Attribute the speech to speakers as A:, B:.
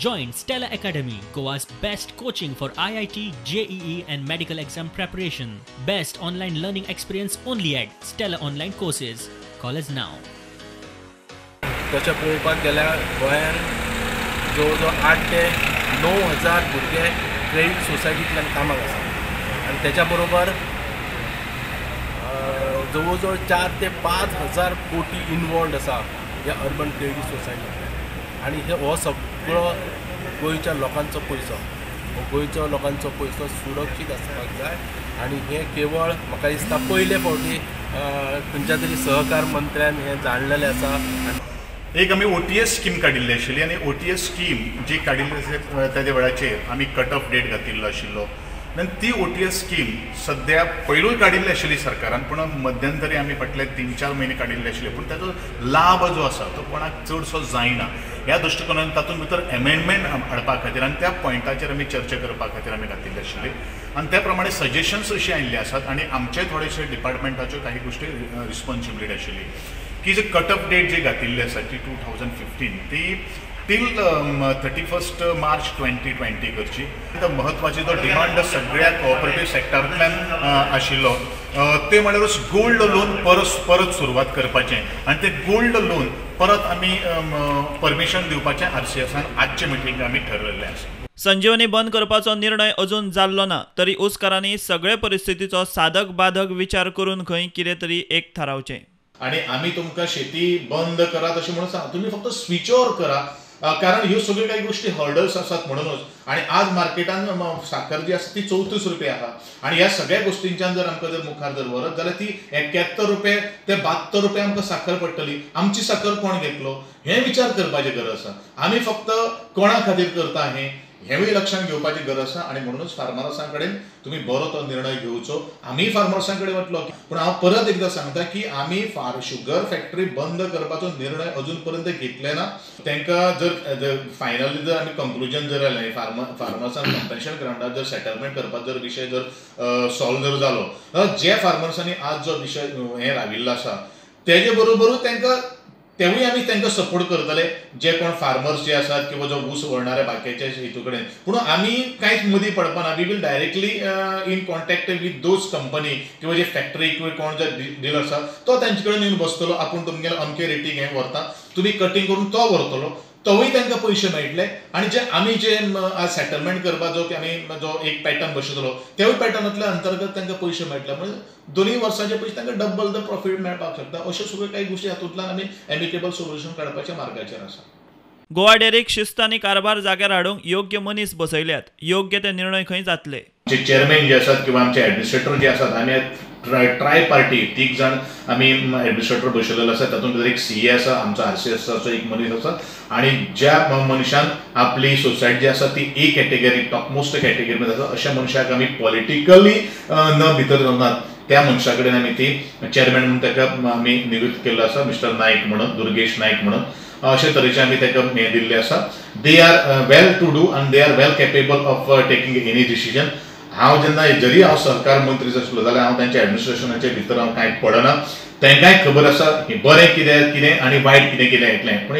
A: Join Stella Academy, Goa's best coaching for IIT, JEE and medical exam preparation. Best online learning experience only at Stella Online Courses. Call us now.
B: तशें पळोवपाक गेल्यार गोंयान जवळ जवळ 8 ते 9 हजार भुरगे क्रेडीट सोसायटींतल्यान कामाक आसा आनी तेच्या बरोबर जवळ जवळ 4 ते 5 हजार कोटी इनवॉल्ड आसा ह्या अर्बन क्रेडीट सोसायटींतल्यान आनी हे हो सगळो गोंयच्या लोकांचो पयसो, हो गोंयच्या लोकांचो पयसो सुरक्षीत आसपाक जाय आनी हें केवळ म्हाका दिसता पयले फावटी खंयच्या तरी सहकार मंत्र्यान हें जाणलेलें आसा.
C: एक आमी OTS scheme काडिल्ली आशिल्ली आनी OTS scheme जी काडिल्ली आसा त्या वेळाचेर आमी कट ऑफ डेट घातिल्लो आशिल्लो आनी ती OTS scheme सद्या पयलूय काडिल्ली आशिल्ली सरकारान, पूण मध्यंतरी आमी फाटले 3-4 म्हयने काडिल्ले आशिल्ले, पूण ताचो लाभ जो आसा तो कोणाक चडसो जायना. ह्या दृश्टिकोनान तातूंत भितर एमेंडमेंट हाडपा खातीर आनी त्या पॉयंटाचेर आमी चर्चा करपा खातीर आमी घातिल्ली आशिल्ली आनी त्या प्रमाणे सजेशन्स अशीं आयिल्ली आसात आनी आमचे थोडेशे डिपार्टमेंटाच्यो काही गोश्टी रिस्पॉन्सिबिलिटी आशिल्ली की जे कट ऑफ डेट जी घातिल्ली आसा ती 2015 ती टील 31 मार्च 2020 करची. म्हत्वाची जो डिमांड सगळ्या कोऑपरेटीव सेक्टरांतल्यान आशिल्लो ते म्हणल्यारूच गोल्ड लोन परत सुरवात करपाचें आनी ते गोल्ड लोन परत आमी परमिशन दिवपाचें RCSान आजचे मिटींग आमी ठरयल्लें आसा.
D: संजीवनी बंद करपाचो निर्णय अजून जाल्लो ना तरी ऊसकारांनी सगळे परिस्थितीचो साधक बाधक विचार करून खंय कितें तरी एक थारावचें.
E: आनी आमी तुमकां शेती बंद करात अशें म्हणून सांग, तुमी फक्त स्विच ओवर करा, कारण ह्यो सगळ्यो काही गोष्टी हर्डल्स आसात म्हणूनच. आनी आज मार्केटान साकर जी आसा ती 34 रुपया आहा आनी ह्या सगळ्या गोष्टींच्यान जर आमकां जर मुखार जर व्हरत जाल्यार ती 71 रुपये ते 72 रुपये आमकां साकर पडटली. आमची साकर कोण घेतलो हें विचार करपाची गरज आसा. आमी फक्त कोणा खातीर करता हें हेंवूय लक्षांत घेवपाची गरज आसा आनी म्हणूनच फार्मर्सां कडेन तुमी बरो तो निर्णय घेवचो. आमी फार्मर्सां कडेन वतलो, पूण हांव परत एकदां सांगता की आमी शुगर फॅक्टरी बंद करपाचो निर्णय अजून पर्यंत घेतले ना. तांकां जर फायनली जर आमी कंक्लुजन जर आयलें फार्मर्सांक कॉम्पेन्सेशन ग्रावंडार जर सेटलमेंट करपाचो जर विशय जर सॉल्व जर जालो, जे फार्मर्सांनी आज जो विशय हें राविल्लो आसा तेजे बरोबरूच तांकां तेवूय आमी तांकां सपोर्ट करतले, जे कोण फार्मर्स जे आसात किंवा जो ऊस व्हरणारे बाकीचे हितू कडेन. पूण आमी कांयच मदीं पडपाना, we will directly in contact with those company किंवा जे फॅक्टरी किंवा कोण जे डिलर आसा तो तांचे कडेन येवन बसतलो, आपूण तुमगेले अमके रेटीक हें व्हरता, तुमी कटींग करून तो व्हरतलो, तोवूय तांकां पयशे मेळटले. आनी जे आमी जे आज सेटलमेंट करपाचो की आमी जो एक पॅटर्न बसयतलो तेवूय पॅटर्नांतल्या अंतर्गत तांकां पयशे मेळटले, म्हणजे दोनूय वर्सांचे पयशे तांकां डबल the profit मेळपाक शकता. अश्यो सगळ्यो कांय गोश्टी हातूंतल्यान आमी एमिकेबल सोल्युशन काडपाच्या मार्गाचेर आसा.
D: गोवा डेरीक शिस्त आनी कारभार जाग्यार हाडूंक योग्य मनीस बसयल्यात, योग्य ते निर्णय खंय जातले.
E: आमचे चेअरमॅन जे आसात किंवा आमचे एडमिनिस्ट्रेटर जे आसात, आमी ट्राय पार्टी 3 जाण आमी एडमिनिस्ट्रेटर बसयलेलो आसा, तातूंत भितर एक CA आसा, आमचो RCSाचो एक मनीस आसा आनी ज्या मनशान आपली सोसायटी जी आसा ती ए कॅटेगरी टॉप मोस्ट कॅटेगरीमध्ये आसा अशा मनशाक आमी पॉलिटिकली न भितर घालनात, त्या मनशा कडेन आमी ती चेअरमॅन म्हणून ताका आमी नियुक्त केल्लो आसा, मिस्टर नायक म्हणून, दुर्गेश नायक म्हणून. अशे तरेचे आमी ताका हें दिल्लें आसा. They are well to do आनी they are well capable of taking any decision. हांव जेन्ना जरी हांव सरकार मंत्री आसलो जाल्यार हांव तांच्या एडमिनिस्ट्रेशनाचे भितर हांव कांय पडना, तांकांय खबर आसा बरें कितें कितें आनी वायट कितें कितें येतलें. पूण